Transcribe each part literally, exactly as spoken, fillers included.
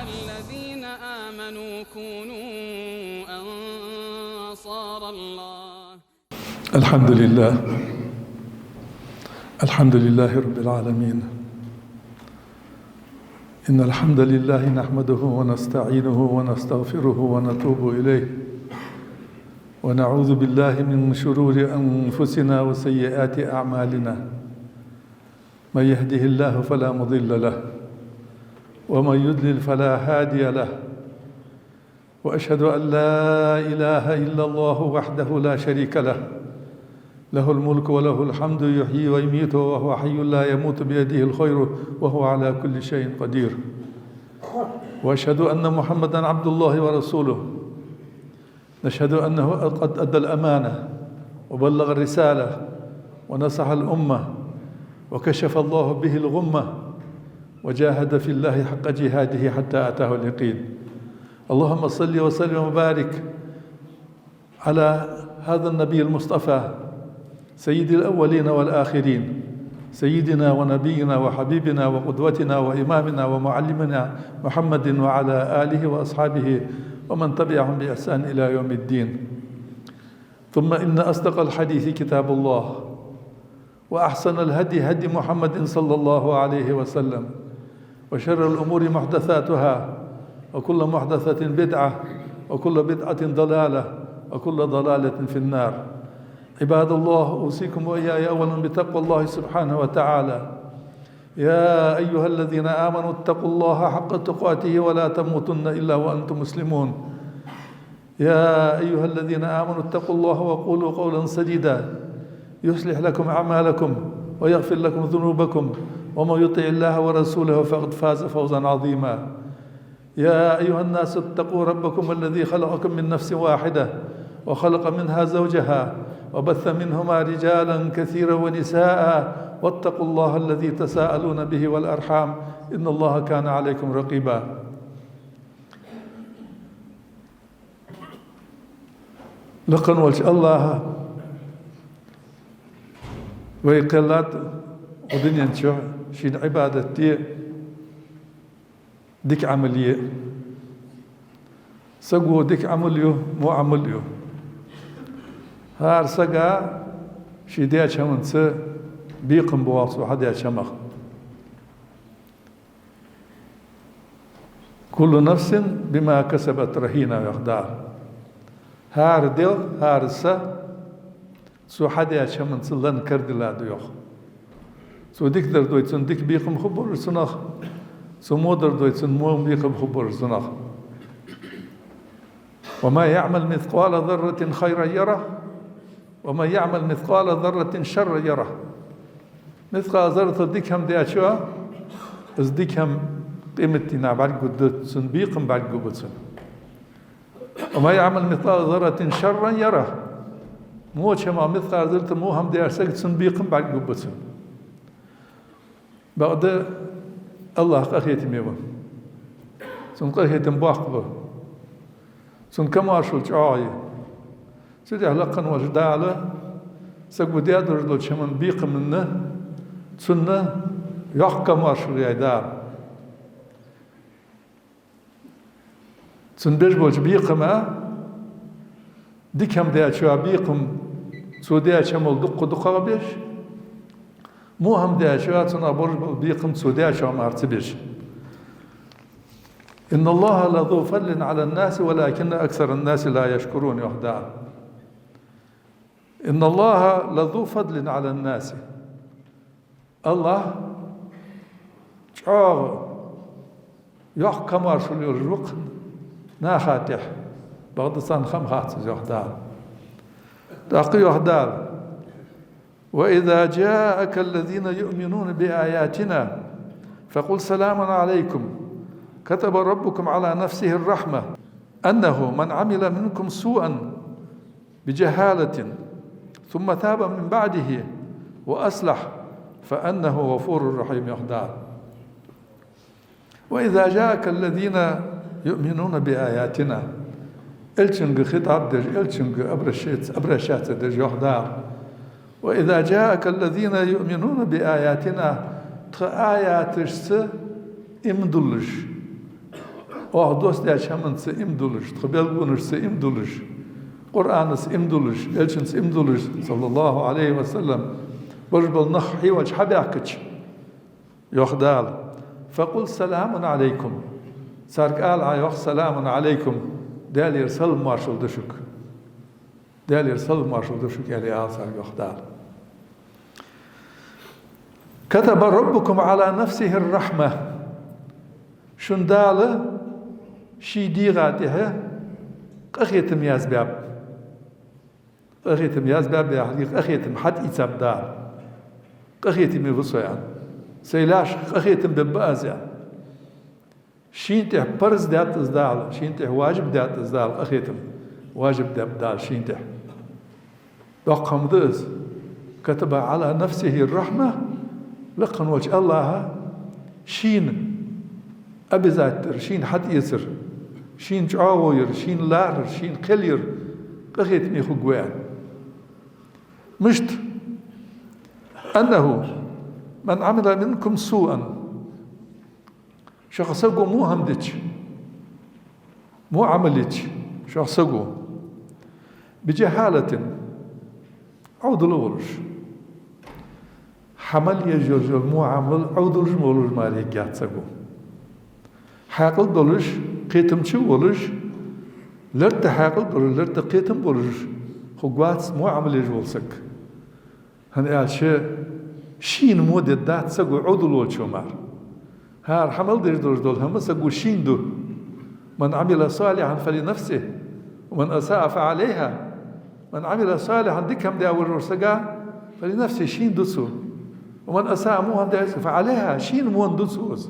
الذين آمنوا كونوا أنصار الله. الحمد لله. الحمد لله رب العالمين. إن الحمد لله نحمده ونستعينه ونستغفره ونتوب إليه، ونعوذ بالله من شرور أنفسنا وسيئات أعمالنا. من يهده الله فلا مضل له، ومن يضلل فلا هادي له، وأشهد أن لا إله إلا الله وحده لا شريك له، له الملك وله الحمد يحيي ويميت وهو حي لا يموت بيده الخير وهو على كل شيء قدير، وأشهد أن محمدا عبد الله ورسوله، نشهد أنه قد أدى الأمانة وبلغ الرسالة ونصح الأمة وكشف الله به الغمة وجاهد في الله حق جهاده حتى أتاه اليقين. اللهم صل وسلم وبارك على هذا النبي المصطفى سيد الأولين والآخرين، سيدنا ونبينا وحبيبنا وقدوتنا وإمامنا ومعلمنا محمد وعلى آله وأصحابه ومن تبعهم بإحسان إلى يوم الدين. ثم إن أصدق الحديث كتاب الله، وأحسن الهدي هدي محمد صلى الله عليه وسلم، وشر الأمور محدثاتها، وكل محدثة بدعة، وكل بدعة ضلالة، وكل ضلالة في النار. عباد الله، أوصيكم وإياي أولا بتقوى الله سبحانه وتعالى. يا أيها الذين آمنوا اتقوا الله حق تقاته ولا تموتن إلا وأنتم مسلمون. يا أيها الذين آمنوا اتقوا الله وقولوا قولا سديدا يصلح لكم أعمالكم ويغفر لكم ذنوبكم ومن يطع الله ورسوله فقد فاز فوزا عظيما. يا أيها الناس اتقوا ربكم الذي خلقكم من نفس واحدة وخلق منها زوجها وبث منهما رجالا كثيرا ونساء واتقوا الله الذي تساءلون به والأرحام إن الله كان عليكم رقيبا. Лакха волча АллахӀа вай кхеллад укх дунен чу шийна Ӏибадат де, дика Ӏамал е. Саго дика Ӏамал ю, во Ӏамал ю. ХӀара сага ший даьча хӀаманца бекхам боагӀа цо хьадаьча хӀамах. كل نفس بما كسبت رهينة, йоах Дала. ХӀара дел, хӀара са цо хьадаьча хӀаманца лан кара дилла да, йоах. Цо дика дар дой, цунна дика бекхам хургболаш цунах, цо во дар дой, цунна во бекхам хургболаш цунах. ومن يعمل مثقال ذرة خيرا يره، ومن يعمل مثقال ذرة شرا يره. Мискъал зарратал дика хӀама даьчо, из дика хӀама къематдийнахьа бӀаргагургда цунна, бекхам бӀаргагургба цунна. ومن يعمل مثقال ذرة شرا يره. Воча хӀамах мискъал зарратал во хӀама даьча сага цунна бекхам бӀаргагургба цунна. Бакъда АллахӀ къахетаме ва. Цун къахетам боккха ба. Цун комаьршал чӀоагӀа я. Цудухьа лакха волча Дала саго даь долаш долча хӀаман бекхамах цунна йоккха комаьршал яьй Дала. Цунна беш болча бекхама, дика хӀама даьчоа бекхам цо даьча хӀамал дукха дукхагӀа беш, во хӀама даьчоа цунах болаш бола бекхам цо даьчох мара ца беш. إن الله لذو فضل على الناس ولكن أكثر الناس لا يشكرون, йоах Дала. إن الله لذو فضل على الناس. АллахӀ чӀоагӀа йоккха комаьршал йолаш ва-кх наха тӀехьа, бакъда царна хам хац из, йоах Дала. ТӀаккха йоах Дала: وإذا جاءك الذين يؤمنون بآياتنا فقل سلام عليكم كتب ربكم على نفسه الرحمة أنه من عمل منكم سوءا بجهالة ثم تاب من بعده وأصلح فأنه غفور رحيم, йоах Дала. وإذا جاءك الذين يؤمنون بآياتنا. Элчанга хитӀаб деш, Элчанга обращаться, обращаться деш, йоах Дала. وإذا جاءك الذين يؤمنون بآياتنا, тха аяташца иман дуллаш. Оаха доссадаьча хӀаманца иман дуллаш, тха белгалонашца иман дуллаш, Къуръанаца иман дуллаш, Элчанца иман дуллаш, صلى الله عليه وسلم, бараш бола нах хьийвача хьабаьхкача, йоах Дала: «فقل سلام عليكم». Царга ала Ӏа, йоах: «سلام عليكم», Даьлагара салам-моаршал да шуга. Даьлагара салам-моаршал да шуга, аьле, ала царга, йоах Дала. «كتب ربكم على نفسه الرحمة». Шун Дала ший дегӀа тӀа къахетам язбаьб. Къахетам язбаьб яхилга, къахетам хьатӀаийцаб Дала. Къахетаме ва со, аьнна. Сай лаьшка къахетам бергба аз, аьнна. Шийна тӀа парз даьд из Дала, шийна тӀа важиб даьд из Дала къахетам. Важиб даьд Дала шийна тӀа. Доккха хӀама да из. «كتب على نفسه الرحمة», лакха волча АллахӀа шийна обязать дир, шийна хьатӀаэцар, шийна чӀоагӀо яр, шийна лархӀар, шийна кхел яр къахетаме хургва, аьнна. Мишта? «أنه من عمل منكم سوءا». Шух саго во хӀама дича, во Ӏамал йича, шух саго, «بجهالة», Ӏовдал волаш. Хьа мел еш йола во Ӏамал Ӏовдалаш ма волаш мара ергьяц саго. Хьаькъал долаш, кхетамча волаш, лерта хьаькъал долаш, лерта кхетам болаш хургвац во Ӏамал еш вола саг. ХӀана аьлча, шийна во дергдац саго Ӏовдал волчо мара. ХӀара хьа мел деш долаш дола хӀама саго шийна ду. «من عمل صالحا فلنفسه، ومن أساء فعليها». «من عمل صالحا», дика хӀама даь волаш вола саг, «فلنفسه», шийна ду цо. «ومن أساء», во хӀама даь, «فعليها», шийна во ду цо из.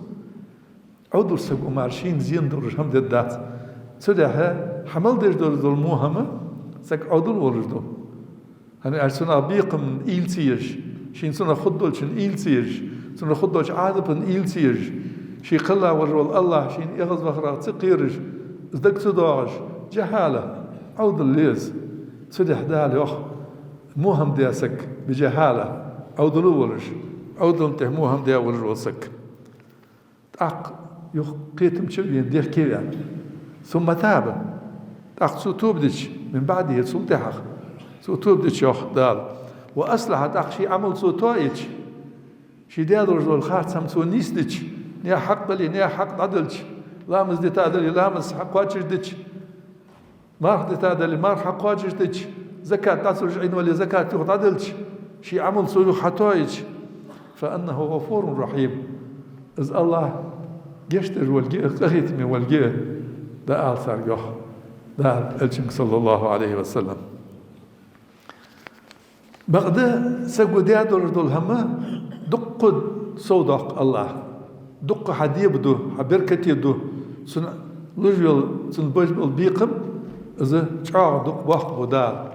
Ӏовдал саго мара шийна зе долаш хӀама дергдац. Цудухьа хьа мел деш долаш дола во хӀама саг Ӏовдал волаш ду. ХӀана аьлча, цунах бекхам уйла ца еш, шийна цунах хургдолчун уйла ца еш, цунах хургдолча Ӏазапах уйла ца еш, ший кхелла волаш вола АллахӀ шийна эгӀазвахарах ца кхераш, из дага ца доагӀаш, «جهالة», Ӏовдал я из. Цудухьа Дала йоах: во хӀама даь саг, «بجهالة», Ӏовдал волаш, Ӏовдала тӀа во хӀама даь волаш вола саг. ТӀаккха юха кхетамча вена, дехке вена. «ثم تاب», тӀаккха цо тоба дича, «من بعده», цул тӀехьагӀа. Цо тоба дича, йоах Дала. «وأصلح», тӀаккха ший Ӏамал цо тоаийча, ший даь долаш дола харц хӀама цо нийсдича, наьха хьакъ дале, наьха хьакъ дӀаделча, ламаз дита дале, ламаз хьакхоачашдича, марха дита дале, марха хьакхоачашдича, закат дӀа ца луш Ӏийна вале, закат юха дӀаделча, ший Ӏамал цо юха хьатоаийча, «فإنه غفور رحيم». Из АллахӀ гешт деш волга а, къахетаме волга а да, ала царга, йоах Дала Элчанга, صلى الله عليه وسلم. Бакъда саго даь долаш дола хӀама дукха совдоаккх АллахӀа. Дукха хьа деба ду, хьа беркате ду. Цунна луш йола, цунна беш бола бекхам, из чӀоагӀа дукха боаккхаргба Дала.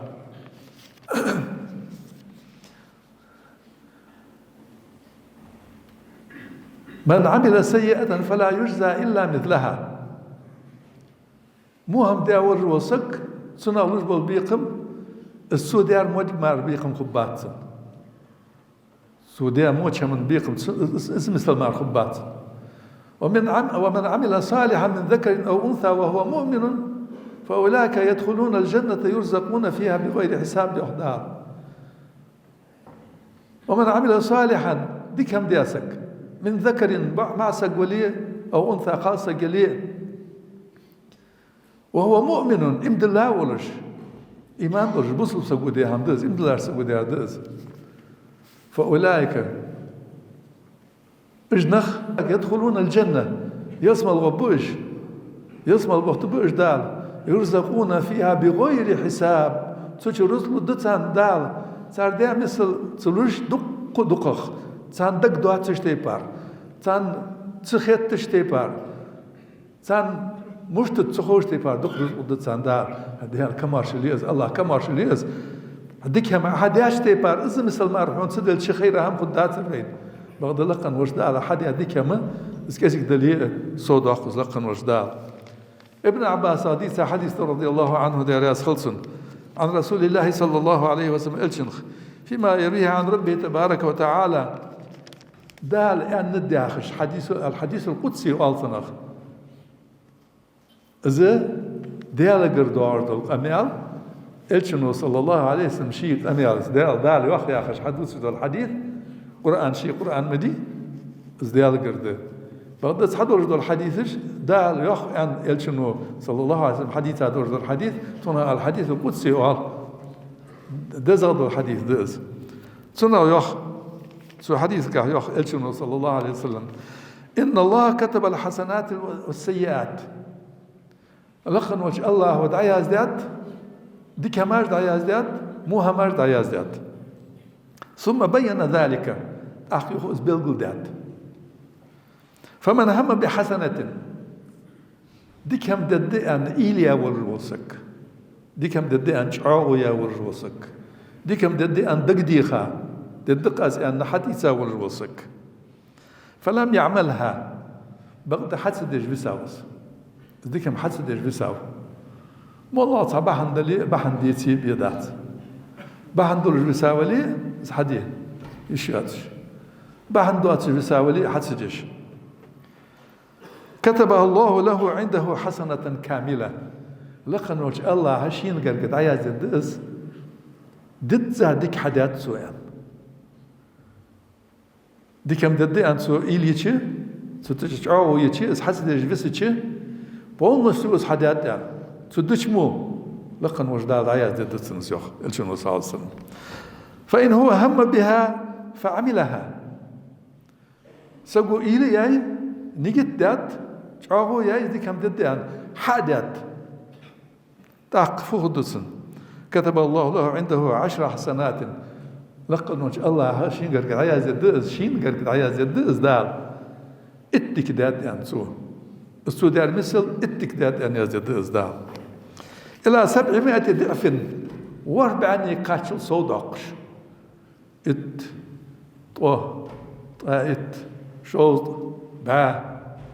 «من عمل سيئة فلا يجزى إلا مثلها». Во хӀама даь волаш вола саг, цунах луш бола бекхам, из цо даьр мотт мара бекхам хургбац цунна. Цо даь моча хӀаман бекхам цу-, из, из, из мисал мара хургбац цунна. «ومن عم-، ومن عمل صالحا من ذكر أو أنثى وهو مؤمن فأولئك يدخلون الجنة يرزقون فيها بغير حساب», йоах Дала. «ومن عمل صالحا», дика хӀама даь саг, «من ذكر», бо-, маӀа саг вале, «أو أنثى», кхалсаг яле, «وهو مؤمن», иман дилла волаш, иман долаш, бусалба саго даь хӀама да из, иман диллача саго даьр да из. «فأولئك», уж нах, «يدخلون الجنة», ялсмала гӀоргба уж, ялсмала бохтаргба уж Дала, «يرزقون فيها بغير حساب», цу чу рузкъа лургда царна Дала, цар даь мисал ца луш, дукха дукхагӀа, царна дагадоацача тайпара, царна ца хеттача тайпара, царна мишта да ца ховча тайпара дукха рузкъа лургда царна Дала. Даьла камаьршал я из, АллахӀа камаьршал я из. Дика хӀама хьадаьча тайпара, из мисал мара хьона ца делча, хайра хӀама хургдацар вайна. Бакъда лакха волча Дала хьадаь дика хӀама, из кӀезига дале а, совдоаккх из лакха волча Дала. Ибн Ӏаббаса дийца хьадис да, رضي الله عنه, Даьла раьза хилва цунна, عن رسول الله صلى الله عليه وسلم, Элчанах, فيما يرويه عن ربه تبارك وتعالى, Дала аьннад яхаш, хьадис, الحديث القدسي оал цунах. Из Даьлагара доагӀаш дола къамаьл, Элчано, саллаллахӀу Ӏалайхи ва саллам, ший къамаьл, Даьла, Дала йоах яхаш хьадувцаш дола хьадис, Къуръан, ший Къуръан ма дий, из Даьлагара да. Бакъда цхьа долаш дола хьадисаш, Дала йоах аьнна, Элчано, саллаллахӀу Ӏалайхи ва саллам, хьадийца долаш дола хьадис, цунах ал-хьадисул къудси оал, дезагӀа дола хьадис да из. Цунах йоах, цу хьадисагахь йоах Элчано, саллаллахӀу Ӏалайхи ва саллам: «إن الله كتب الحسنات والسيئات». Лакха волча АллахӀа дӀаяздаьд, дика хӀамаш дӀаяздаьд, во хӀамаш дӀаяздаьд. «ثم بين ذلك», тӀаккха юха из белгалдаьд. «فمن هم بحسنة», дика хӀама дергда аьнна уйла яь волаш вола саг, дика хӀама дергда аьнна чӀоагӀо яь волаш вола саг, дика хӀама дергда аьнна дагадеха, дергда-кх аз аьнна хьатӀаийца волаш вола саг. «فلم يعملها», бакъда хьа ца деш висав из. Из дика хӀама хьа ца деш висав. МоллагӀа цхьа бахьан дале а, бахьан деце а бе дац. Бахьан долаш висавале, из хьаде йиш йоацаш. Бахьан доацаш висавале, хьа ца деш. «كتبها الله له عنده حسنة كاملة». Лакха волча АллахӀа шийна гарга дӀаяздергда из, дизза дика хьадаьд цо аьнна. Дика хӀама дергда аьнна цо уйла йича, цу тӀа чӀоагӀо йича, из хьа ца деш висача, полностью из хьадаьд аьнна. Цу дича мо, лакха волча Дала дӀаяздергда цунна из, йоах Элчано, саллаллахӀу Ӏалайхи ва саллам. «فإن هو هم بها فعملها». Саго уйла а яьй, нигат а даьд, чӀоагӀо а яьй, дика хӀама дергда аьнна, хьа а даьд. ТӀаккха фу хургда цунна? «كتب الله له عنده عشر حسنات». Лакха волча АллахӀа шийна гарга дӀаяздергда из, шийна гарга дӀаяздергда из Дала. Итт дика даьд аьнна цо. Из цо даьр миссел итт дика даьд аьнна яздергда из Дала. «إلى سبعمائة ضعف». ВорхӀ бӀаьннега кхаччал сов доаккхаш. Итт, ткъо, ткъаь итт, шовзткъа, бӀаь,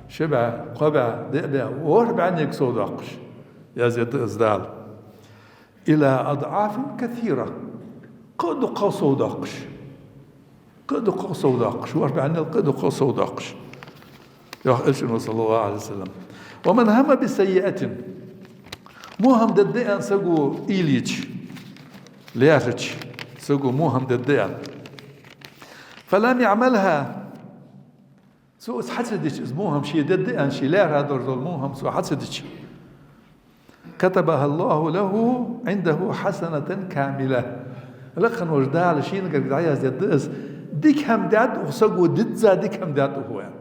ши бӀаь, кхо бӀаь, диъ бӀаь, ворхӀ бӀаьннега сов доаккхаш, яздергда из Дала. «إلى أضعاف كثيرة». Кхы а дукхагӀа сов доаккхаш. Кхы а дукхагӀа сов доаккхаш. ВорхӀ бӀаьннел кхы а дукхагӀа сов доаккхаш. Йоах Элчано, саллаллахӀу Ӏалайхи ва саллам. «ومن هم بسيئة». Во хӀама дергда аьнна саго уйла йича, лаьрхӀача, саго во хӀама дергда аьнна. «فلم يعملها». Цо из хьа ца дича, из во хӀама ше дергда аьнна, ше лаьрхӀа долаш дола во хӀама цо хьа ца дича. «كتبها الله له عنده حسنة كاملة». Лакха волча Дала шийна гарга дӀаяздергда из, дика хӀама даьд укх саго, дизза дика хӀама даьд укхо аьнна.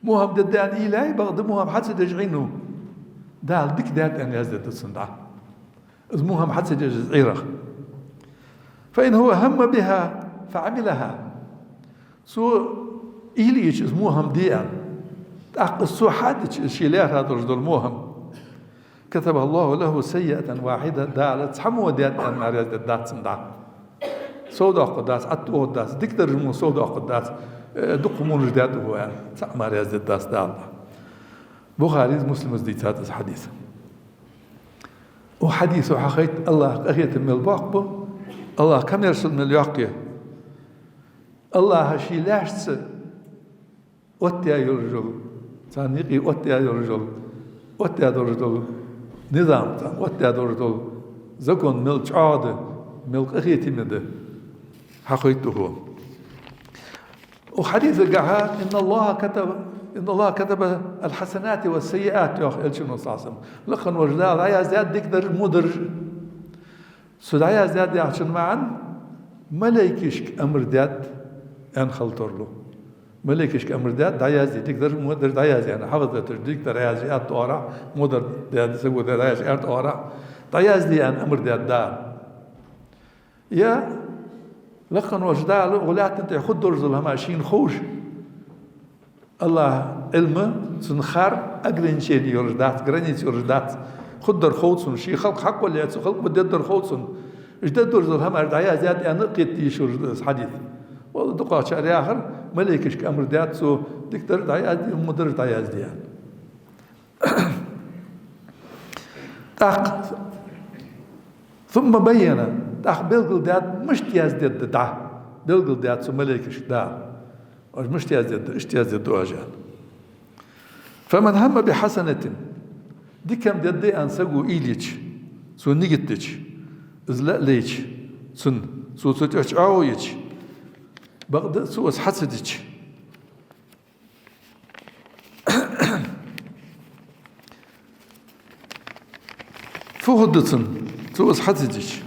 Во хӀама дергда аьнна уйла яьй, бакъда во хӀама хьа ца деш Ӏийнав. Дала дика даьд аьнна яздергда цунна дӀа. Из во хӀама хьа ца деш из Ӏийрах. «فإن هو هم بها فعملها». Цо уйла йича из во хӀама де аьнна, тӀаккха из цо хьа а дича, из ше лаьрхӀа долаш дола во хӀама. «كتب الله له سيئة واحدة», Дала цхьа во даьд аьнна мара яздергдац цунна дӀа. Сов доаккхаргдац, ӀотӀадоагӀаргдац, дикадараш мо сов доаккхаргдац, э, дукха вонаш даьд укхо аьнна, цхьаъ мара яздергдац Дала. Бухарис, Муслимас дийцад из хьадис. Укх хьадисо хьахайт АллахӀа къахетам мел боккха ба, АллахӀа комаьршал мел йоккха я. АллахӀа ший лаьшца оттаяь йолаш йола, царна юкъе оттаяь йолаш йола, оттадаь долаш дола низам, царна оттадаь долаш дола закон мел чӀоагӀа да, мел къахетаме да, хьахайт укхо. Укх хьадисагахьа: «إن الله كتب، إن الله كتب الحسنات والسيئات», йоах Элчано, саллаллахӀу Ӏалайхи ва саллам. Лакха волча Дала дӀаяздаьд дикадараш, водараш. Цо дӀаяздаьд яхачун маӀан: малейкашка амар даьд аьнна хила тарлу. Малейкашка амар даьд, дӀаязде, дикадараш, водараш дӀаязде аьнна, хьафзаташ, дикадар дӀаязде аьнна оагӀорахьа, водараш дӀаязде, саго дӀаязде аьнна оагӀорахьа, дӀаязде аьнна амар даьд Дала. Е лакха волча Дала укх лаьттан тӀа хургдолаш дола хӀама шийна ховш. АллахӀа Ӏилма, цун хар ограничени йолаш дац, граница йолаш дац. Хургдар хов цунна, ший халкъ хьакъ валле, цу халкъ ма дергдар хов цунна. Уж дергдолаш дола хӀамаш дӀаяздаьд аьнна а кхетаде йиш йолаш да из хьадис. Валла, дукхагӀчар яхар: малейкашка амар даьд цо, дикадараш дӀаязде, водараш дӀаязде аьнна. ТӀаккха, ثم بين, тӀаккха белгалдаьд, мишта яздергда дӀа. Белгалдаьд цу малейкашка Дала. Оаш мишта яздергда, иштта яздергда оаш аьнна. فمن هم بحسنة, Дика хӀама дергда аьнна саго уйла йича, цо нигат дича, из ла а лайча, цунна, цо цу тӀа чӀоагӀо йича, бакъда цо из хьа ца дича, фу хургда цунна, цо из хьа ца дича?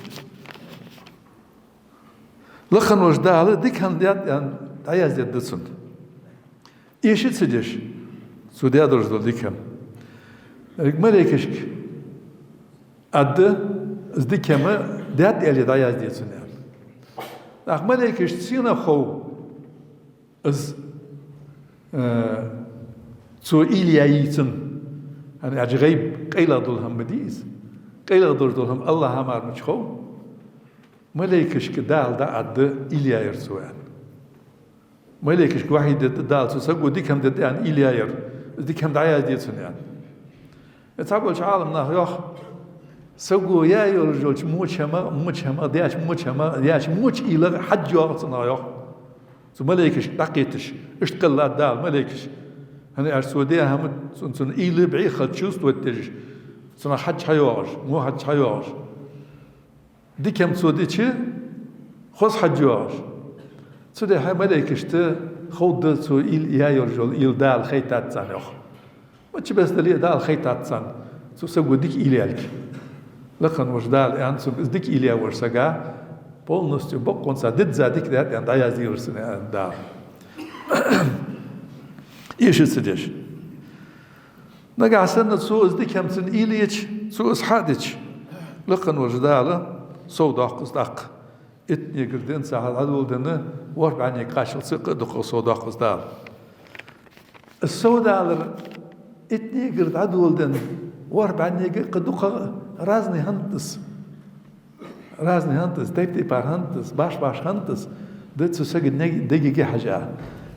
Лакха волча Дала дика хӀама даьд аьнна дӀаяздергда цунна. Эша ца деш, цо даь долаш дола дика хӀама. Еррига малейкашка аргда, из дика хӀама даьд аьле дӀаязде цунна аьнна. ТӀаккха малейкашта сенах хов из, э, цо уйла яь йий цунна? ХӀана аьлча гӀайб къайлагӀа дола хӀама ма дий из. КъайлагӀа долаш дола хӀама АллахӀа мара мича хов? Малейкашка Дала дӀааргда уйла яьяр цо аьнна. Малейкашка вахьи дергда Дала, цу саго дика хӀама дергда аьнна уйла яьяр, из дика хӀама дӀаязде цунна аьнна. Э, цхьаболча Ӏаламнаха йоах, саго яь йолаш йолча воча хӀамах, воча хӀамах, даьча воча хӀамах, даьча воча уйлах хьажжа йоагӀа цунах йоах. Цу малейкашка дӀакхеташ, иштта кхелла латт Дала малейкаш. ХӀана аьлча цо даь хӀама, цун, цун уйла бӀехал чувствовать деш, цунах хьажжа хьайоагӀаш, во хьажжа хьайоагӀаш. Дика хӀама цо дича, хоза хьажжа йоагӀаш. Цудухьа малейкашта ховргда цо уйла яь йолаш йола уйла Дала хайтад царна йоах. Мичча беса дале а Дала хайтад царна, цу саго дика уйла яьлга. Лакха волча Дала аьннад цунга, из дика уйла яь волча сага полностью бокъонца дизза дика даьд аьнна дӀаязде йолаш цунна аьннад Дала. Эша ца деш. Нагахьа санна цо из дика хӀама цунна уйла йича, цо из хьа а дича, Лакха волча Дала совдоаккх из тӀаккха. Иттанегара денз цхьа хьал дӀадоладенна, ворхӀ бӀаьннега кхаччалца кхы а дукхагӀа совдоаккх из Дала. Из совдалар иттанегара дӀадоладенна, ворхӀ бӀаьннега кхы дукхагӀа разный хӀанад из. Разный хӀанад из, тайп-тайпара хӀанад из, башха-башха хӀанад из, да цу сага нег-, дегага хьежа,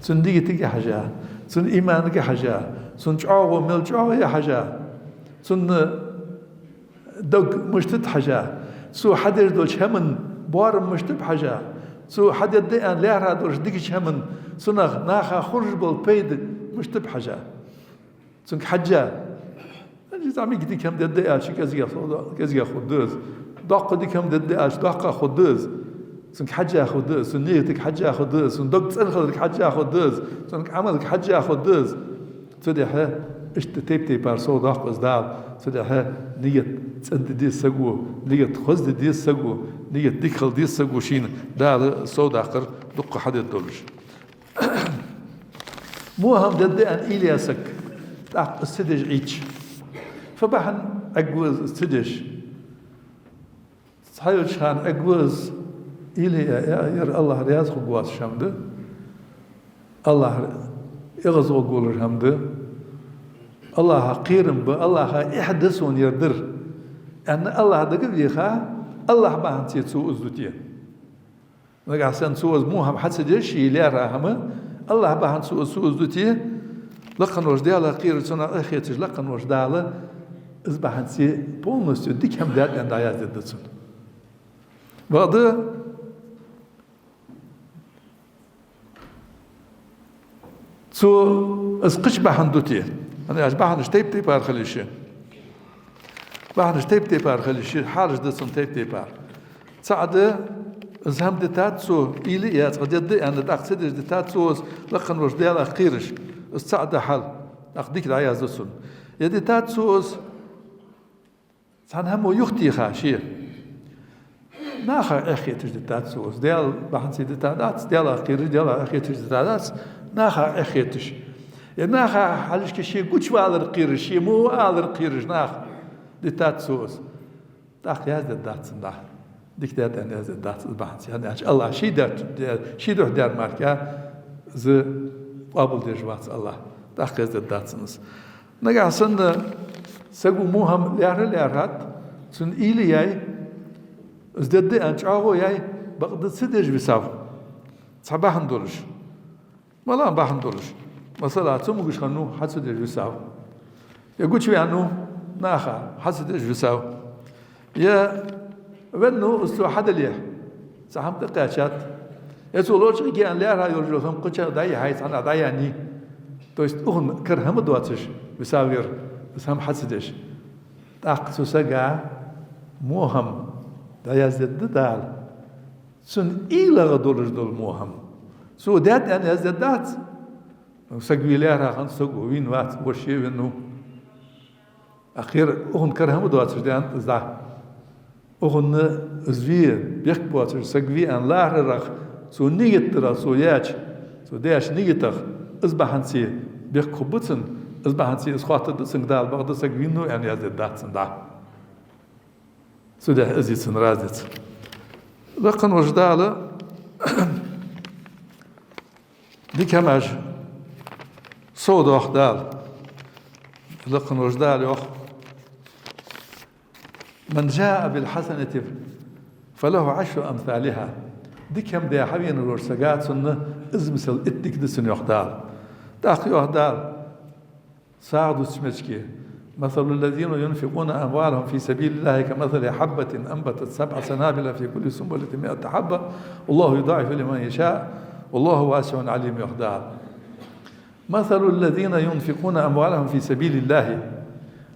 цун нигатага хьежа, цун иманага хьежа, цун чӀоагӀо мел чӀоагӀа я хьежа, цун дог мишта да хьежа, цо хьадеш долча хӀаман боарам мишта ба хьежа, цо хьадергда аьнна лаьрхӀа долча дикача хӀаман цунах наха хургбола пайда мишта ба хьежа. Цунга хьежа. Хьажа, зӀамига дика хӀама дергда аьлча, кӀезигагӀа ху-, кӀезигагӀа хургда из. Доккха дика хӀама дергда аьлча, доккха хургда из. Цунга хьежа хургда из, цун нигатага хьежа хургда из, цун дог цӀена хиларга хьежа хургда из, цун Ӏамалга хьежа хургда из. Цудухьа иштта тайп-тайпара совдоаккх из Дала. Цудухьа нигат цӀена де деза саго, нигат хоза де деза саго, нигат дика хила деза саго шийна Дала совдаккхар дукха хьадергдолаш. Во хӀама дергда аьнна уйла яь саг, тӀаккха из ца деш Ӏийча, фу бахьан эггва из ца деш? Цхьайолча хана эггва из, уйла я-, я-, яр АллахӀ раьза хургвоацаш хӀама да, АллахӀ эгӀазволаш хӀама да, АллахӀах кхерам ба, АллахӀа эхь да сона ер дар аьнна, АллахӀ дага а веха, АллахӀ бахьанце цо из ду те? Нагахьа санна цо из во хӀама хьа ца деш, ший лаьрхӀа хӀама, АллахӀ бахьан цо из, цо из ду те, Лакха волча Даьлах кхерар, цунах эхь хеташ, Лакха волча Дала из бахьанце полностью дика хӀама даьд аьнна дӀаяздергда цунна. Бакъда, цо из кхыча бахьан ду те? ХӀана аьлча бахьанаш тайп-тайпара хила йиш я. Бахьанаш тайп-тайпара хила йиш я, хьалаш да цун тайп-тайпара. ЦаӀ да, из хӀама дитад цо, уйла а яь, цкъа дергда аьнна, тӀаккха ца деш дитад цо из, Лакха волча Даьлах кхераш. Из цаӀ да хьал, тӀаккха дика дӀаязду цунна. Е дитад цо из, цхьан хӀамо юхатеха ше. Нахах эхь хеташ дитад цо из. Даьла бахьанце дитадац, Даьлах кхераш, Даьлах эхь хеташ дитадац, нахах эхь хеташ. Е наха хьалхашка ше гучаваларга кхераш, ше во ва аларга кхераш наха дитад цо из. ТӀаккха яздергдац цунна дӀа. Дика даьд аьнна яздергдац из бахьанце. ХӀана аьлча АллахӀ ший даьр-, ший духьа даьр мара из къоабалдеш вац АллахӀ. ТӀаккха яздергдац цунна из. Нагахьа санна саго во хӀама лаьрхӀа а лаьрхӀад, цунна уйла яьй, из дергда аьнна чӀоагӀо яьй, бакъда ца деш висав. Цхьа бахьан долаш. Малагӏа бахьан долаш. Масала, цамогаш хиннав, хьа ца деш висав. Е гучаваьннав наха, хьа ца деш висав. Е веннав, из цо хьадалехь, цхьа хӀама тӀакхаьчад. Е цо лочкъаге аьнна лаьрхӀа йолаш йола хӀама кхыча дӀаяхьай, цхьаннахьа дӀаяьннай. То есть укхун кара хӀама доацаш висав ер, из хӀама хьа ца деш. ТӀаккха цу сага во хӀама дӀаяздергда Дала. Цун уйлагӀа долаш дола во хӀама. Цо даьд аьнна яздергдац. Саг ве лаьрхӀа хиннад, саго вийна вац, воша венав. ТӀаккха ер укхун кара хӀама доацаш да аьннад из дӀа. Укхунна из ве бехк боацаш саг ве аьнна лархӀарах, цо нигат дарах, цо яьча, цо даьча нигатах, из бахьанце бехк хургба цунна, из бахьанце из хоаттаргда цунга Дала, бакъда саг вийна ва аьнна яздергдац цунна дӀа. Цудухьа из я цун разница. Лакха волча Дала дика хӀамаш совдоах Дала. Лакха волча Дала йоах: «من جاء بالحسنة فله عشر أمثالها». Дика хӀама даь хьавенаволча сага цунна из мисал итт дика да цунна, йоах Дала. ТӀаккха йоах Дала, сагӀа дувцача моттиге: «مثل الذين ينفقون أموالهم في سبيل الله كمثل حبة أنبتت سبع سنابل في كل سنبلة مائة حبة والله يضاعف لمن يشاء والله واسع عليم», йоах Дала. «مثل الذين ينفقون أموالهم في سبيل الله».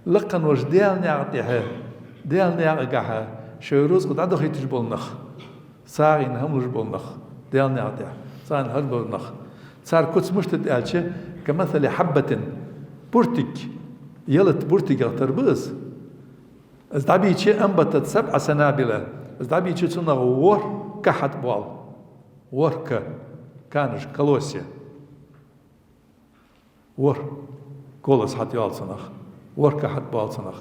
Лакха волча Даьла наькъа тӀа, Даьла наькъагахьа шоай рузкъа дӀадахийташ бола нах. СагӀийна хӀама луш бола нах, Даьла наькъа тӀа сагӀийна хӀама луш бола нах. Цар куц мишта да аьлча, «كمثل حبة», буртиг, ялат буртигах тара ба из. Из дӀабийча, «أنبتت سبع سنابل», из дӀабийча цунах ворхӀ ка хьатӀабоал. ВорхӀ ка, канаш, колосья. ВорхӀ колос хьатӀайоал цунах, ворхӀ ка хьатӀабоал цунах.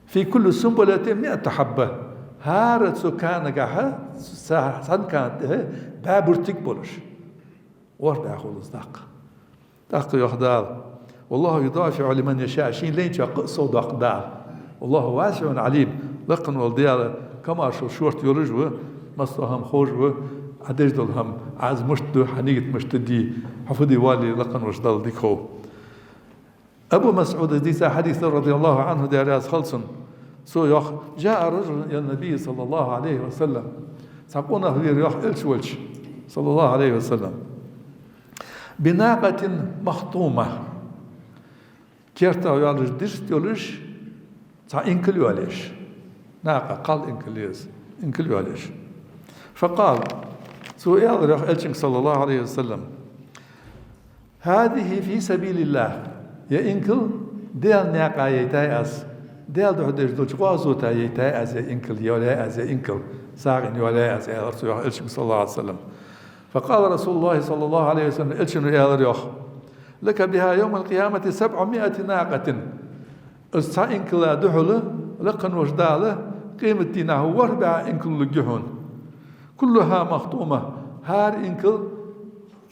«في كل سنبلة مائة حبة». ХӀара цу канагахьа, цхьан кана тӀа бӀаь буртиг болаш. ВорхӀ бӀаь хул из даккха. ТӀаккха йоах Дала: «والله يضاعف لمن يشاء», шийна лайначоа кхы а совдоаккх Дала. «والله واسع عليم». Лакха вола Даьла камаьршал шортта йолаш ва, массадола хӀама ховш ва, Ӏа деш дола хӀама, Ӏа из мишта ду, хьа нигат мишта да, хьо фу де воалле, лакха волча Далла дика хов. Абу МасӀуда дийца хьадис да, رضي الله عنه, Даьла раьза хилва цунна. Цо йоах: «جاء رجل إلى النبي صلى الله عليه وسلم». Цхьа къонах вера, йоах, Элча волча, صلى الله عليه وسلم. «بناقة مخطومة». Кертах йоалаш дирст йолаш цхьа инкал йоалаеш. Накъа, кхал инкал я из, инкал йоалаеш. «فقال», цо аьлар, йоах, Элчанга, صلى الله عليه وسلم: «هذه في سبيل الله». Ер инкал Даьла наькъа яйтай аз. Даьла духьа деш долча гӀазота яйтай аз ер инкал, йоалаяьй аз ер инкал, сагӀийна йоалаяьй аз, аьлар цо, йоах, Элчанга, صلى الله عليه وسلم. «فقال رسول الله صلى الله عليه وسلم», Элчано аьлар, йоах: «لك بها يوم القيامة سبعمائة ناقة». Из цхьа инкала духьала лакха волча Дала къематдийнахьа ворхӀ бӀаь инкал лургья хьона. «كلها مخطومة», хӀара инкал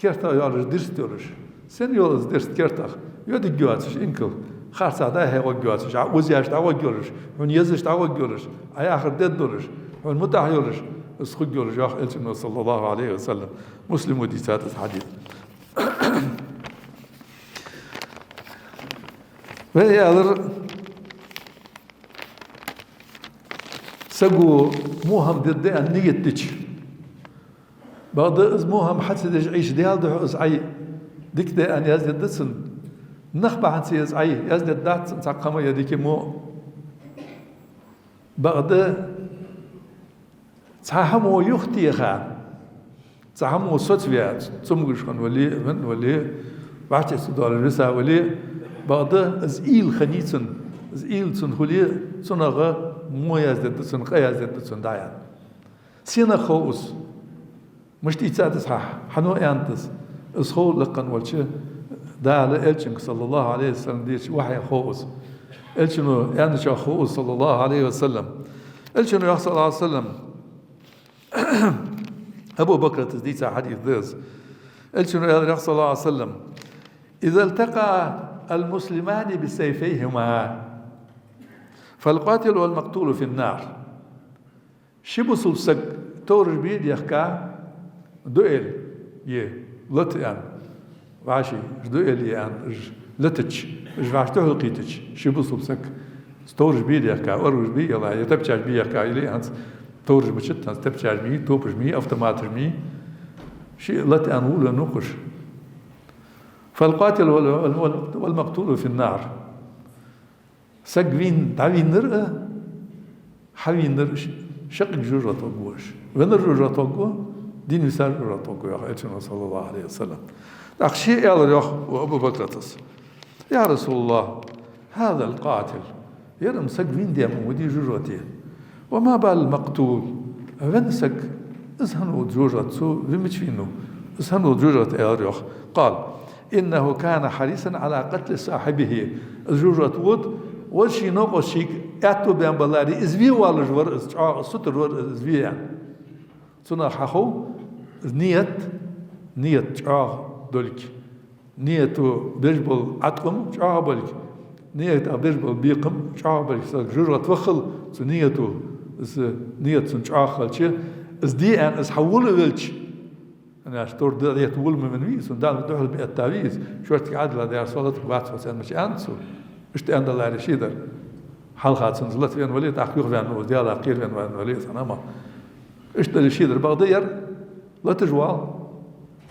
кертах йоалаш дирст йолаш. Сенна йола из дирст кертах? Йодаш йоацаш инкал. Харцахьа дӀа-хьа гӀоргйоацаш, Ӏа озаеш дӀагӀоргйолаш, хьона езаш дӀагӀоргйолаш, Ӏа яхар дергдолаш, хьона мутӀахьа йолаш, из хургйолаш, йоах Элчано, صلى الله عليه وسلم. Муслимо дийцад из хьадис. Вай аьлар, саго во хӀама дергда аьнна нигат дича, бакъда из во хӀама хьа ца деш Ӏийча, Даьла духьа из Ӏай дика да аьнна яздергда цунна. Нах бахьанца из Ӏай яздергдац цунна цхьаккха хӀама, е дика, е во. Бакъда цхьа хӀамо юхатеха, цхьа хӀамо соцаваь, цамогаш хинна вале а, венна вале а, вӀаштӀехьа ца доалаш виса вале а, бакъда из уйла хиннай цун, из уйла цун хуле а, цунах во яздергда цунна, къа яздергда цунна дӀа аьнна. Сенах хов из? Мишта ийцад из хьа? Хьан аьннад из? Из хов лакха волча Дала Элчанга, صلى الله عليه وسلم, деча вахьех хов из. Элчано аьнначох хов из, صلى الله عليه وسلم. Элчано йоах, صلى الله عليه وسلم, Абу Бакрата дийца хьадис да из. Элчано аьлар, йоах, صلى الله عليه وسلم: «إذا التقى المسلمان بسيفيهما فالقاتل والمقتول في النار». Ши бусалба саг товраш бе а дехка, дуэль е, лата аьнна, вӀаши, уж дуэль е аьнна, уж латача, уж вӀаши духьалкхийтача, ши бусалба саг товраш бе а дехка, оружие бе а елла, е тапчаш бе а ехка, или хӀанз товраш ма дац, хӀанз тапчаш ма йий, топаш ма йий, автоматаш ма йий, шиъ лата аьнна вула нукхаш. «فالقاتل وال-، وال-، والمقتول في النار». Саг вийна, дӀавийнар а, хьавийнар а ш-, шаккхе жожагӀате гӀоргва уж. Веннар жожагӀате гӀоргва, дийна висар жожагӀате гӀоргва, йоах Элчано, صلى الله عليه وسلم. ТӀаккха ше аьлар, йоах, Абу Бакрата: يا رسول الله، هذا القاتل. Ер-м саг вийна даьр ма вий жожагӀате. وما بال المقتول؟ Венна саг, из хӀана вода жожагӀате, цо вий мича вийнав? Из хӀана вода жожагӀате, аьлар, йоах. قال: إنه كان حريصا على قتل صاحبه. Из жожагӀате вода, вож ший новкъост шийга аьттув баьнна баларе, из ве воаллаш вар из, чӀоагӀа сутара вар из ве аьнна. Цунах хьахов из ният, ният чӀоагӀа долга. Нията беш бола Ӏаткъам чӀоагӀа болга, нията беш бола бекхам чӀоагӀа болга. Саг жожагӀате ваххал, цу нията, из ният цун чӀоагӀа хилча, из де аьнна, из хьавола велча, наш тор да, ета вола ма вий из, цун Дала духьал биъ этта вий из, шортига Ӏадала дер со латаргвац хьо цӀенмача аьнна цо. Иштта аьнна даларе шийдар. Хьалха цунна из латавенна вале, тӀаккха юхаваьнна ва из, Даьлах кхеравенна вале из хӀама. Иштта дале шийдар, бакъда ер латаш вал.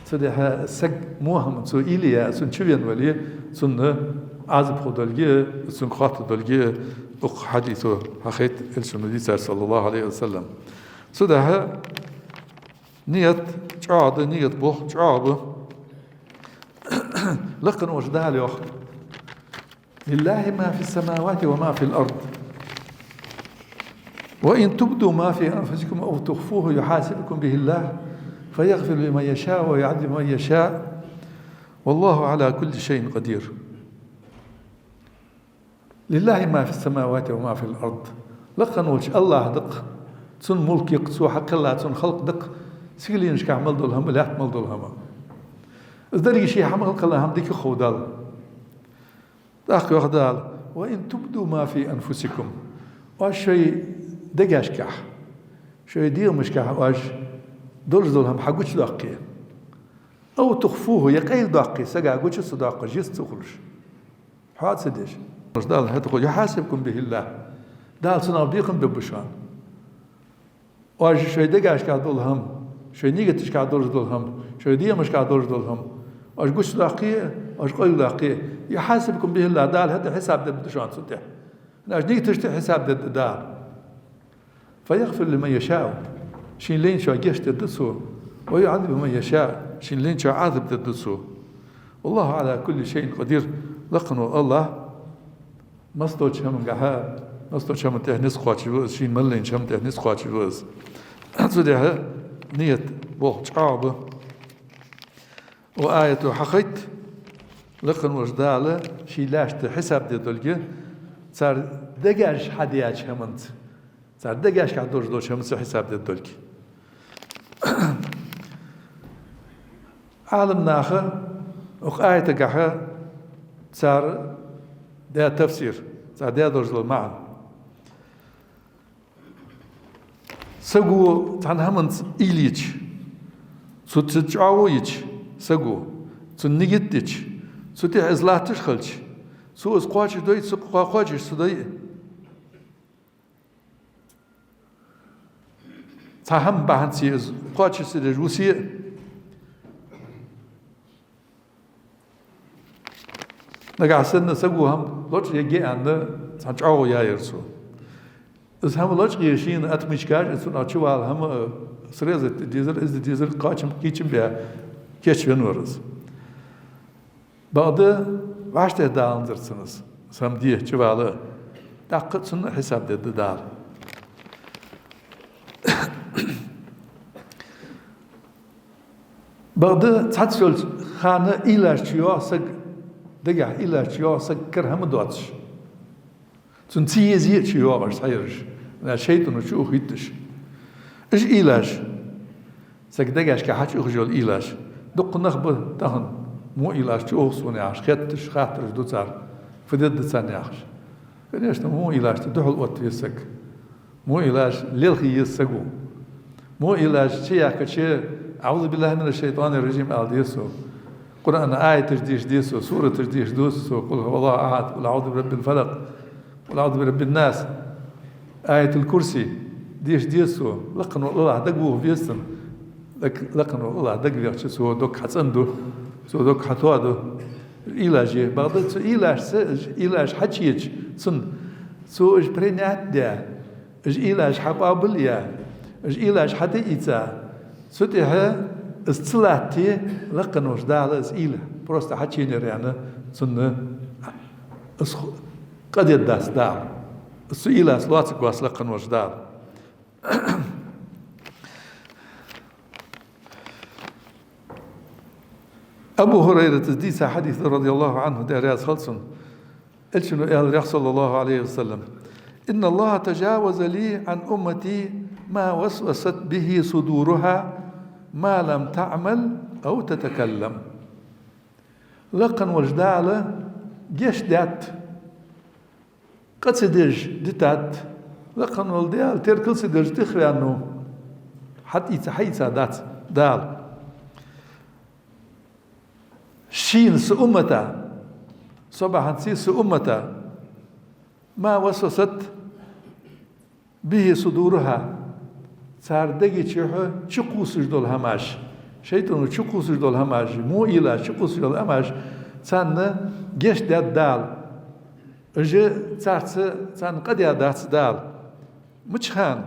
Цудухьа саг мо хӀама цо уйла яь, цунна чувенна вале, цунна Ӏазап хургдолга, цунга хаттаргдолга укх хьадисо хьахайт Элчано дийцар, صلى الله عليه وسلم. Цудухьа ният чӀоагӀа да, ният болх чӀоагӀа ба. Лакха волча Дала йоах: لله ما في السماوات وما في الأرض، وإن تبدوا ما في أنفسكم أو تخفوه يحاسبكم به الله فيغفر لمن يشاء ويعذب من يشاء، والله على كل شيء قدير. لله ما في السماوات وما في الأرض. Лакха волча АллахӀа да-кх, цун мулк я-кх, цо хьакхелла, цун халкъ да-кх, сигаленашка мел дола хӀама, лаьтта мел дола хӀама. Из деррига ше хьа мел кхелла хӀама дика хов Далла. ТӀаккха йоах Дала: وإن تبدوا ما في أنفسكم. Оаш шоай дегашка, шоай дегӀамашка оаш долаш дола хӀама хьагучадоаккхе. أو تخفوه, е къайладоаккхе, сага гуча ца доаккхаш, йист ца хулаш. Хьо а ца деш. Дала хӀаьта хул: يحاسبكم به الله. Дала цунах бекхам бергба шоана. Оаш шоай дегашка дола хӀама, шоай нигаташка долаш дола хӀама, шоай дегӀамашка долаш дола хӀама, оаш гучадоаккхе, оаш къайладоаккхе, يحاسبكم به الله, Дала хӀаьта хьисап дергда шоана цун тӀа. Оаш нигаташта хьисап дергда Дала. فيغفر لمن يشاء, шийна лайначоа гешт дергда Цо, ويعذب من يشاء, шийна лайначоа Ӏазап дергда Цо. والله على كل شيء قدير. Лакха вола АллахӀ массадолча хӀамангахьа, массадолча хӀаман тӀа низ кхоачаш ва Из, шийна мел лайнача хӀаман тӀа низ кхоачаш ва Из. Цудухьа ният болх чӀоагӀа ба. Укх аято хьахайт, лакха волча Дала ший лаьшта хьисап дергдолга, цар дегаш хьадаьча хӀаманца, цар дегашка долаш долча хӀаманца хьисап дергдолга. Ӏаламнаха укх аятагахьа цар даь тафсир, цар даь долаш дола маӀан. Саго цхьан хӀаманца уйла йича, цу, цу чӀоагӀо йича, саго цун нигат дича, цу тӀа из латташ хилча, цо из кхоачашдой, ца кхо-, кхоачаш ца дой, цхьа хӀама бахьанца из кхоачаш ца деш вусе а, нагахьа санна саго хӀама лочкъаяьй аьнна, цхьа чӀоагӀо яьяр цо. Из хӀама лочкъае шийна отмычкаш, из цунах чувала хӀама срезать де дезар, из де дезар, кхоачам-кийчам баь кийчвенна вар из. Бакъда вӀаштӀехьадаланзар цунна из, из хӀама де чувала, тӀаккха цунна хьисап дергда Дала. Бакъда цхьацца йолча хана уйлаш чуйоагӀа саг, дегахьа уйлаш чуйоагӀа саг, кара хӀама доацаш. Цунна ца еза а чуйоагӀаш цхьайолаш, шайтӀано чуухийташ. Уж уйлаш, сага дегашка хьачуухаш йола уйлаш, дукха нах ба тахан, во уйлаш чуухаш сона яхаш, хетташ, хаттараш ду цар, фу дергда царна яхаш. Конечно, во уйлашта духьал отта веза саг. Во уйлаш лелхе еза саго. Во уйлаш чуяхкача, أعوذ بالله من الشيطان الرجيم ала деза цо. Къуръана аяташ деша деза цо, сураташ деша деза цо: قل هو الله أحد، قل أعوذ برب الفلق، قل أعوذ برب الناس، آية الكرسي деша деза цо. Лакха вола АллахӀ дагавоха веза цунна. Лак-, лакха вола АллахӀ дагавехача, цо дог хьацӀенду, цо дог хьатоаду. Уйлаш е, бакъда цу уйлашца, уйлаш хьачуеча, цунна Цо уж принять даь, уж уйлаш хьакъоабал яь, уж уйлаш хьатӀаийца, цу тӀехьа из ца латте, лакха волча Дала из уйла просто хьачуенаяр аьнна, цунна из ху-, къа дергдац Дала. Из цу уйлаца лоацаргвац лакха волча Дала. Абу Хурайрата дийца хьадис да, رضي الله عنه, Даьла раьза хилва цунна. Элчано аьлар, صلى الله عليه وسلم: «إن الله تجاوز لي عن أمتي ما وسوست به صدورها ما لم تعمل أو تتكلم». Лакха волча Дала гешт даьд, къа ца деш дитад, лакха волча Дала теркал ца деш тӀехваьннав, хьатӀаийца, хьаийца дац Дала. Шийна, са уммата, со бахьанца са уммата, ما وسوست به صدورها, цар дега чухь чукхувсаш дола хӀамаш, шайтӀано чукхувсаш дола хӀамаш, во уйлаш чукхувсаш дола хӀамаш, царна гешт даьд Дала. Уж царца, царна къа даьдац Дала. Мичахьа?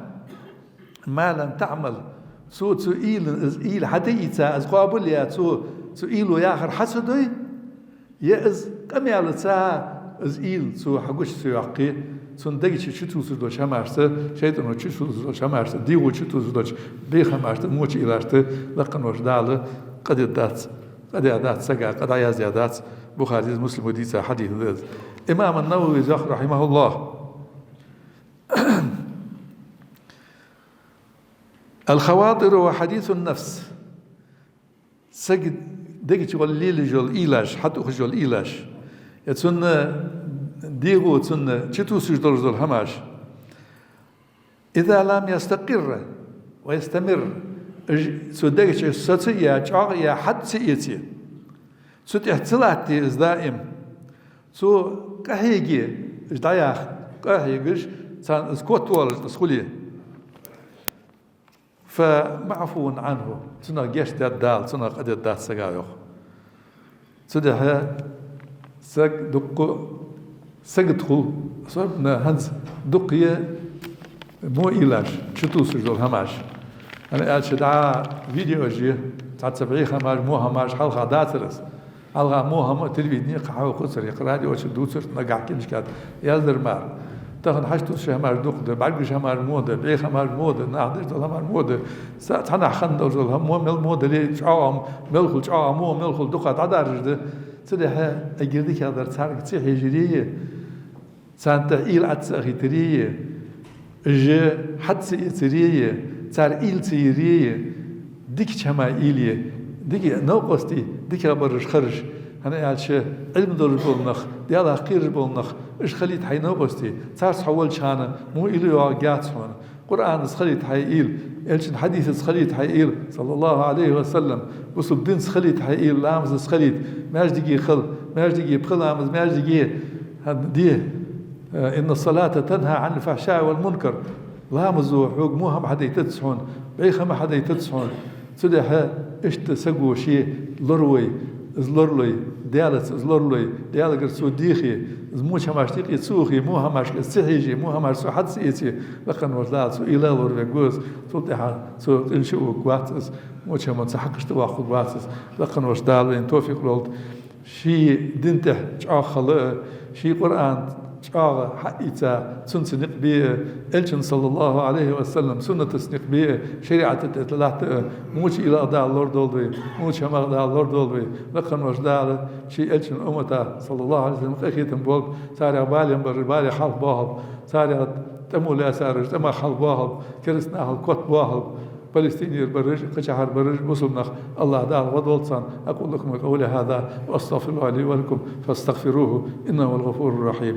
ما لم تعمل. Цо цу уйла, из уйла хьатӀаийца, из къоабал яь, цо цу уйло яхар хьа ца дой, е из къамаьлаца из уйла цо хьагуча ца йоаккхе, цун дега чу чутувсаш долча хӀамашца, шайтӀано чутувсаш долча хӀамашца, дегӀо чутувсаш долча бӀеха хӀамашца, воча уйлашца лакха волча Дала къа дергдац, къа даьдац сага, къа дӀаяздаьдац. Бухарес, Муслимо дийца хьадис да из. Имам ан-Нававе йоах, رحمه الله: «الخواطر وحديث النفس». Сага дега чу лелаш йола уйлаш, хьатӀаухаш йола уйлаш, е цун дегӀо, цун чутувсаш долаш дола хӀамаш. «إذا لم يستقر ويستمر». Уж цу дега чу соцаяь, чӀоагӀъяь, хьатӀа ца эце, цу тӀехьа ца латте из даим, цо къахьеге, уж дӀаяха, къахьегаш, царна из котвоалаш из хуле. «فمعفو عنه». Цунах гешт даьд Дала, цунах къа дергдац сага, йоах. Цудухьа саг дукха сагота хул, особенно хӀанз дукха я во уйлаш, чутувсаш дола хӀамаш. ХӀана аьлча дӀа видеош я, цхьацца бӀеха хӀамаш, во хӀамаш хьалха дацар из. Хьалха во хӀама телевидене кхы хьахьокхацар, е кхы радио чу дувцар, нагахь книжка яздар мара. Тахан хьачутувсаш хӀамаш дукха да, бӀаргагуш хӀамаш во да, бӀеха хӀамаш во да, наха деш дола хӀамаш во да. Са-, цхьаннахьа хинна долаш дола хӀама во мел во дале, чӀоагӀа мел хул, чӀоагӀа во мел хул, дукха дӀадаржаш да. Цудухьа эггара дикагӀдар царга ца хьежаре, царна тӀа уйла Ӏо ца хетаре, уж хьатӀа ца эцаре, цар уйла ца яре, дикача хӀаман уйла е, дика новкъостий, дикагӀбараш харжа. ХӀана аьлча Ӏилма долаш бола нах, Даьлах кхераш бола нах, уж хилийта хьай новкъостий, царца хьо волча хана во уйла йоагӀаргьяц хьона. Къуръанаца хилийта хьай уйла, Элчан хьадисаца хилийта хьай уйла, صلى الله عليه وسلم, бусалба динца хилийта хьай уйла, ламазаца хилийта, маьждиге хила, маьждиге пхи ламаз, маьждиге, хӀана, де, э, «إن الصلاة تنهى عن الفحشاء والمنكر». Ламазо хьога во хӀама хьадайтац хьона, бӀеха хӀама хьадайтац хьона. Цудухьа иштта саго ше лоравой, из лоралой, Даьлаца из лоралой, Даьлагара цо дехе, из воча хӀамашта юкъе ца ухе, во хӀамашка из ца хьеже, во хӀамаш цо хьатӀа ца эце, лакха волча Дала цо уйла лоравергва из, цул тӀехьа цо къинош чу а вугаргвац из, воча хӀаманца хьакхашта а воаккхаргвац из, лакха волча Дала вайна товфикъ лолда. Ший дина тӀа чӀоагӀа хила а, ший Къуръан чӀоагӀа хьаийца, цунца никъ бе а, Элчан, صلى الله عليه وسلم, суннатаца никъ бе а, шариӀата тӀа латта а, воча уйла а Дала лорадолда вай, воча хӀама а Дала лорадолда вай, лакха волча Дала ший Элчан уммата, صلى الله عليه وسلم, къахетам болба, царех бален бараш балех хьалхабоахалба, царех тӀемо лаьцараш тӀемах хьалхабоахалба, кераста нахал котбоахалба, Палестинера бараш, кхычахьара бараш, бусалба нах, АллахӀ Дала гӀо долда царна. أقول لكم قولي هذا وأستغفر الله لي ولكم فاستغفروه إنه هو الغفور الرحيم.